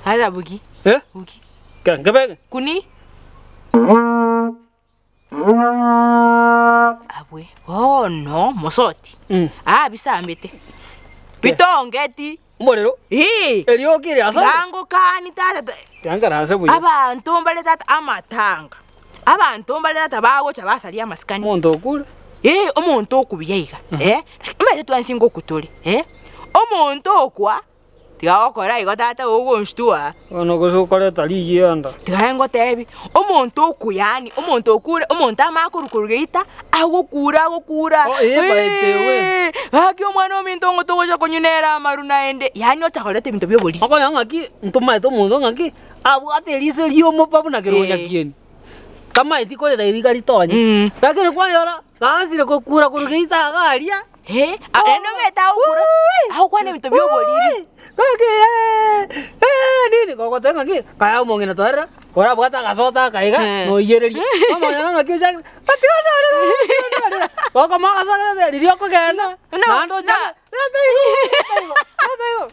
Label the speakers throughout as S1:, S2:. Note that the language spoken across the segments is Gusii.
S1: Tata bugi.
S2: Eh?
S1: Bugi.
S2: Ke nkebeke?
S1: Kuni. Abwe bono mosoti.
S2: Mm.
S1: Aa bisambete. Bitongeti.
S2: Omorero.
S1: Ii.
S2: Erioki eri ase.
S1: Gangokani tata. ta-
S2: Tiankaranse buya.
S1: Abanto mbare tata amatanga. Abanto mbare tata bagocha basaria amasikani.
S2: Omonto okure.
S1: Ee, omonto okubuya iga, eh, omanyete twensi ngoku tore, eh, omonto okwa, tiga gokora igo tata ogonshtua.
S2: Bono gose okoreta rigianda.
S1: Tiga ngotebi, omonto okwa yaani omonto okure, omonto amanye korwa korwa geita, agokura agokura,
S2: Oh, eh, by the way.
S1: gaki omwana ominto ng'o togocha konywa nere amaru naende, yaani ocha koreta ebinto bia oboriri.
S2: Okonyora ng'aki, ntomaete omonto ng'aki, abwate eriso riomoba buna keronya kieni. Tamaeti korera eriga ritonye. Lakini kwanyora gaansire kokura korwa geita iga aria.
S1: Eh, a- naende omanyete agokura, agokwana ebinto bia oboriri.
S2: Gaki eh, eh, nini gogoteba ng'aki, kaya omong'ina twarera, korabwate agasota aka iga,
S1: Eh.
S2: noiyereria. Omong'ina ng'aki ochakire, tiga ndarera, tiga ndarera. Gokomoa agasote gose riria okogenda,
S1: No,
S2: naende ochake,
S1: no.
S2: leta igo, leta igo, leta igo.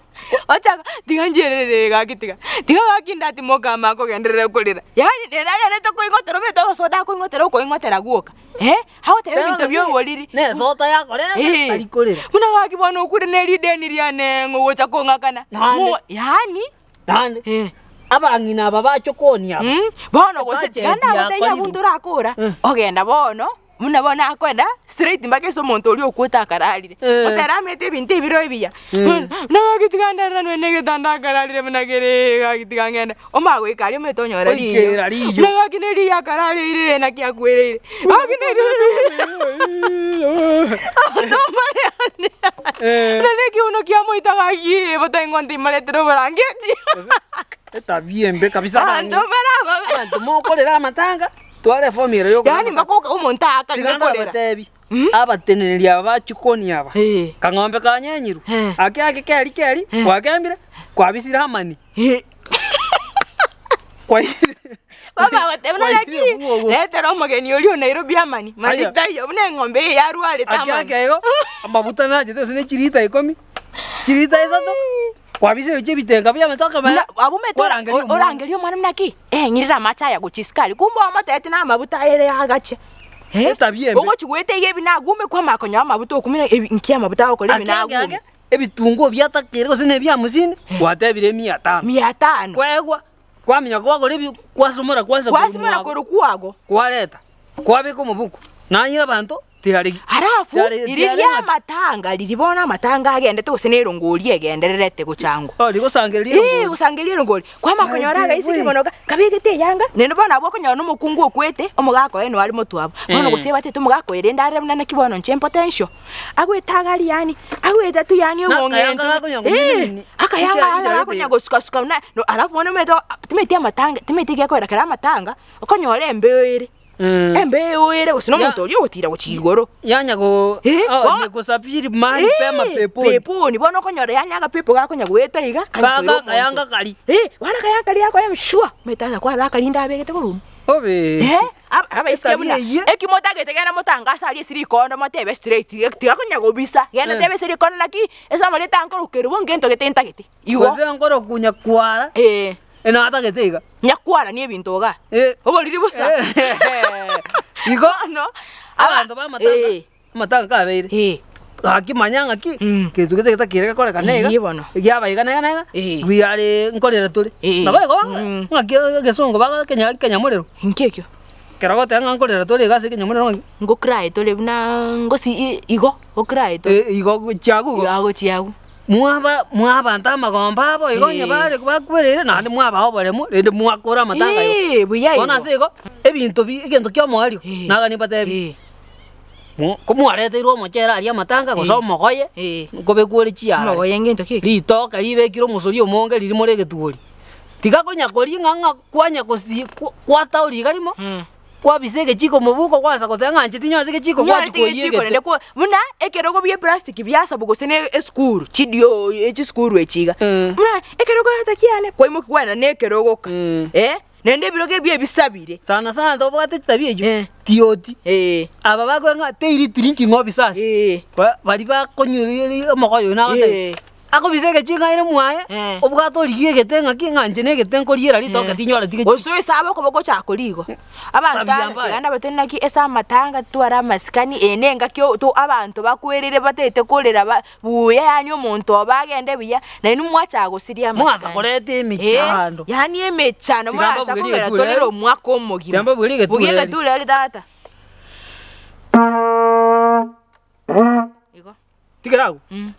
S1: Ochaka, tiga nchiererere gaki tiga, tiga gaki ndatimoka ama kogenderera korera. Yaani nere agenderete koingotera omanyete ogosoda akoingotera okoingotera gwoka, eh, agoteba ebinto bia oboriri.
S2: Na esota yakoreta,
S1: Eh.
S2: tari korera.
S1: Buna gaki bono okure ne rideni riane ng'o ogocha kong'akana.
S2: Naende.
S1: Ng'o yaani,
S2: Naende,
S1: eh.
S2: abang'ina aba bachokonia aba,
S1: Mm, bono gose
S2: Ebudget
S1: tiga ndagotebia
S2: yakorirwe.
S1: abwo ntorakora,
S2: Mm.
S1: ogenda bono. Buna bono akoenda straight mpaka ase omonto oria okwete akararire,
S2: Eh.
S1: otera amete ebinto ebiro ebiya,
S2: Mm.
S1: bono nagaki tiga ndarora nonye na egetanda akararire buna kere gaki tiga ng'ende, omanye goika aria omanyete onyora riyo,
S2: Oikera riyo.
S1: buna gaki ne riyo akarareire naki akwereire, gaki ne abanto mbare
S2: Eh.
S1: buna na ekeuno kiamoita gaki botaing'o ntimaretire oborangeti,
S2: Etabia embe kabisa
S1: abanto mbare ababe.
S2: Abanto mokorera amatanga. Tware efomu ere y'okorera
S1: Yaani
S2: amatanga.
S1: mpaka oka omonto aakanire
S2: Tiga
S1: korera.
S2: ndabatebi,
S1: Mm.
S2: abateneneri aba ba chikoni aba,
S1: Eh.
S2: kang'ombe kanyenyirwe,
S1: Eh.
S2: ake ake keri keri,
S1: Eh.
S2: gwakembire, kwabisire amani,
S1: Eh.
S2: kwairire
S1: Baba goteba buna
S2: kwairire
S1: naki,
S2: bwogo.
S1: retera omogeni oria o Nairobi amani, mani
S2: Aya.
S1: taiyo, buna eng'ombe eye yarwarete
S2: Ake
S1: amani.
S2: ake igo, amabuta nachete gose ne chirita ikomi, chirita isato, Kwabisire gochia ebitenga bi'amatoke
S1: Buna
S2: amaya,
S1: abwo omanyete ora-
S2: kwarangeria omwana.
S1: orangerie omwana buna ki? Eh, ng'irere amache aya gochia isiko aria, kumbe omotebetie na amabuta ayere agache. Eh,
S2: Etabia embe.
S1: ogochia goeta iga ebi nagume kwamanya konyora amabuta okumina ebi nki amabuta agokora ebi
S2: Ake ake
S1: nagume.
S2: ake, ebitunguo biatakeire gose na ebia hamsini, gwatebire emia tano.
S1: Mia tano.
S2: Kwaegwa, kwamanya kwagora ebi kwasomora kwansa korwa
S1: Kwasimora
S2: mwago,
S1: korwa kwago.
S2: kwareta, kwabeka omobuko, nanyire abanto Tiaregi.
S1: Alafu
S2: Tiare-
S1: riria
S2: tiare ng'aki.
S1: amatanga riria bono amatanga agendete gose na erongori egendererete gochangwa.
S2: Oh, rigosangereria
S1: Ee,
S2: erongori.
S1: gosangereria erongori. Kwamanya konyora
S2: Aye,
S1: agaiseke
S2: we.
S1: bono ga kabegete eyanga, naende bono abwo okonyora na omokungu okwete, omogaka oye noare motwe abwo. Bono
S2: Eh.
S1: gose batete omogaka oye rende arore buna naki bono inche potential. Agwete agari yaani, agwete tu yaani
S2: Na akayanga
S1: obong'encho.
S2: gakonya
S1: Ee,
S2: komina-mina.
S1: akayanga
S2: Inche-
S1: aga
S2: inche
S1: gakonya
S2: arete.
S1: gosuka-suka buna, no alafu bono omanyete o timanyeti amatanga timanyeti gekoera kera amatanga, okonyora embeo ere. Embeo ere gose nomonto oria ogotira gochia igoro.
S2: Yanya go
S1: Eh,
S2: oh,
S1: bo-
S2: ni kusafiri mahali pema
S1: Eh,
S2: peponi.
S1: peponi bono okonyora yaani agapepo gakonya goeta iga kanya
S2: Kaka
S1: koira omonto.
S2: kayanga kari.
S1: Eh, bono akayanga karia akonya shwa, omanyete acha kwarora akarinda abegete korwa ime.
S2: Obe.
S1: Eh, aba- abaiseke
S2: Etabia
S1: buna,
S2: eyio.
S1: eki motagete genda motangase aria ase rikondo motebe straight, tiga konya gobisa, genda
S2: Eh.
S1: tebe ase rikondo naki, ase amarieta nkorokwa kerubo ngento gete ntagete, igo.
S2: Gose nkoroku nyakwara.
S1: Eh.
S2: Enatagete iga.
S1: Nyakwaranie ebinto igaa.
S2: Eh.
S1: Oboriri bosa.
S2: Igo
S1: Bono, aba-
S2: abanto b'amatanga
S1: Eh.
S2: amatanga kabeire
S1: Eh.
S2: gaki manya ng'aki
S1: Mm.
S2: gento gete getakire gekorekana iga
S1: Iyie bono.
S2: ekiaba iga na iga na iga
S1: Eh.
S2: we are nkorera tore.
S1: Eh.
S2: Nabo igo
S1: Mm.
S2: ng'aki egesongo bago kenya kenyamorero.
S1: Inki ekio?
S2: Ekero ogoteba ng'a nkorera tore iga ase ekenyamorero ng'aki?
S1: Ngo cry tore buna ngosi i- igo, ngo cry tore.
S2: Eh, igo gochia agwo igo.
S1: Igo agochia agwo.
S2: Mwaba mwabanto amagomba abo igo onye
S1: Eh.
S2: bare bakwereire naende mwabaa oboremu rende mwakora amatanga igo.
S1: Eh, buya igo.
S2: Bono ase igo, ebinto bi egento kia omoerio,
S1: Eh.
S2: nagani mbatebi,
S1: Eh.
S2: mo komwareteirwe omochere aria amatanga gose
S1: Eh.
S2: omogoye,
S1: Eh.
S2: nkobekwa ore chiarare,
S1: Omogoye ngento ki ekio?
S2: ritoke ribekire omosori omonge riria more egetwori, tiga konya koria ng'a ng'a kwanya gosi kwa kwataoria iga rimo,
S1: Mm.
S2: Kwabisa egechiko mobuko kwansa goteba ng'a inche tinyoreti gechiko
S1: Tinyoreti
S2: gwachia koyia
S1: gechiko
S2: egete.
S1: naende ko buna ekerogo bia eplastic biasabwa gose ne esukuru chidio chisukuru echi iga.
S2: Mm.
S1: Buna ekerogo gata kiane kwaimokia kwaenda na ekerogo ka
S2: Mm.
S1: eh, naende ebirogo ebio ebisabire.
S2: Sana sana tobwate chitabia echio,
S1: Eh.
S2: tioti.
S1: Eh.
S2: Aba bakoigwa ng'a teiri drinking officers,
S1: Eh.
S2: ba baria bakonywa omogoyo oyio nagotebia.
S1: Eh.
S2: Akobisa egechiko aire mwaye,
S1: Eh.
S2: obwate origie egete ng'aki ng'a inche negete nkoriera ritoke tinyoreti gechiko.
S1: Gose oise okoba ogochaka koria igo. Abanto
S2: Tabia
S1: aba
S2: mbaya.
S1: tiga ndabatebie naki ase amatanga tware amasikani eye na engaki o to abanto bakwerire bataete korera ba buya yaani omonto obo agende buya, nainwe mwachaka gosiria
S2: Mwasa
S1: amasikani.
S2: koreta
S1: Eh,
S2: emechando.
S1: yaani emechando
S2: Tiga
S1: morasa
S2: mbabugerie
S1: kogera
S2: egetureri.
S1: torere omwaka omogima.
S2: Tiga mbabugerie
S1: Bugia
S2: egetureri.
S1: egetureri tata. Igo.
S2: Tigera agwo.
S1: Mm.